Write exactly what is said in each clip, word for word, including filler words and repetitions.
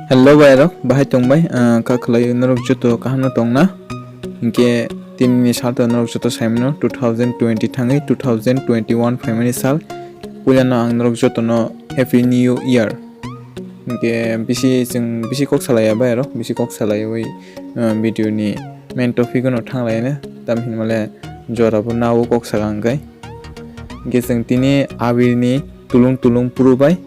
Hello bai rok, bahai tong bai, ah, kha khlai norok joto kaham no tong na? Hinkhe tini ni sal to norok joto sai mano two thousand twenty thangwi two thousand twenty-one phaimani sal. Puila no ang norok joto no Happy New Year. Hinkhe bisi chwng bisi kok salai ya bai rok, bisi kok salai wi, ah, video ni main topic no thang lai na. Tam hin male jora bo nao kok saka hwnkhe. Hinkhe chwng tini abir ni tulung tulung puru bai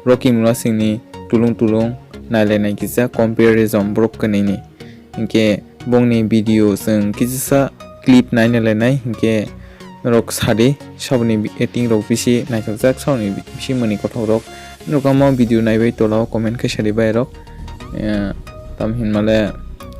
Rocky Mura Singh ni tulung tulung nailainai kisa comparison borok kwnwi ni. Hinkhe bongni video chwng kisisa clip naina lainai, hinkhe norok sadi saboni bi-, acting rok bisi naithokjak, saboni bi-, bisi mwnwi kothok rok. Norok omo video naibai tolao comment khe sadi bai rok. Eh, tam hinmale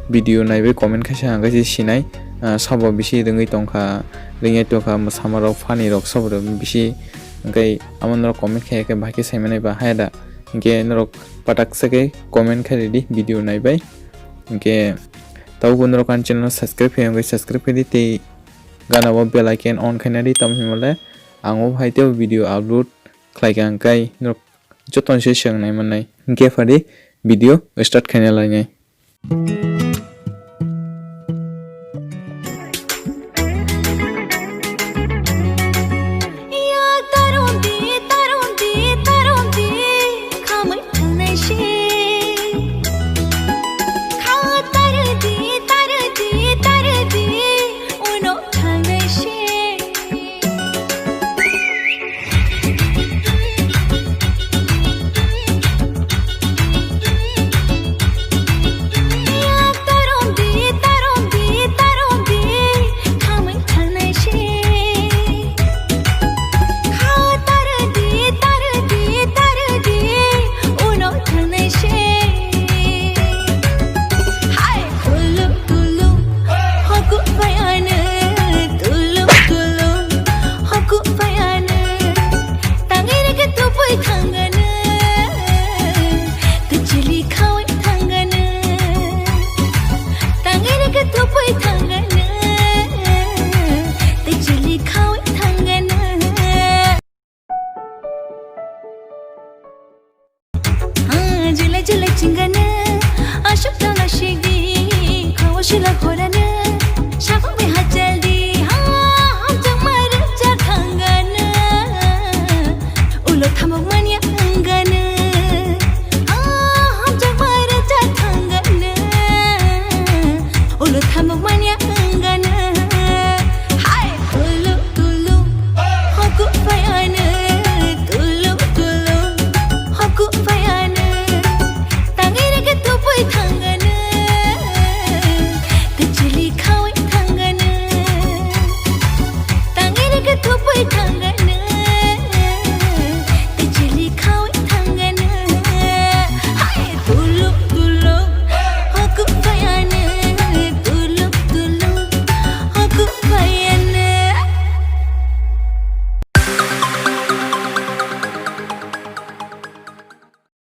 video naibai comment khe sa hwnkhe se sinai. Ah, sabo bisi rwngwi tongkha, rwngya tongkha, mwsama rok, funny rok, sabo rok bisi. Hinkhe amo norok comment khe khe bahai khe saimanai ba haya da. Hinkhe norok patak sa khe comment khe ridi video naibai. Hinkhe tabuk norok ani channel no subscribe khe wngwi subscribe khe di tei gana o bell icon on khe nai di, tamo hinmale ang o hai tei video upload khlai kha hwnkhe norok joto ni se swng nai mannai. Hinkhe phadi video start khaina lainai.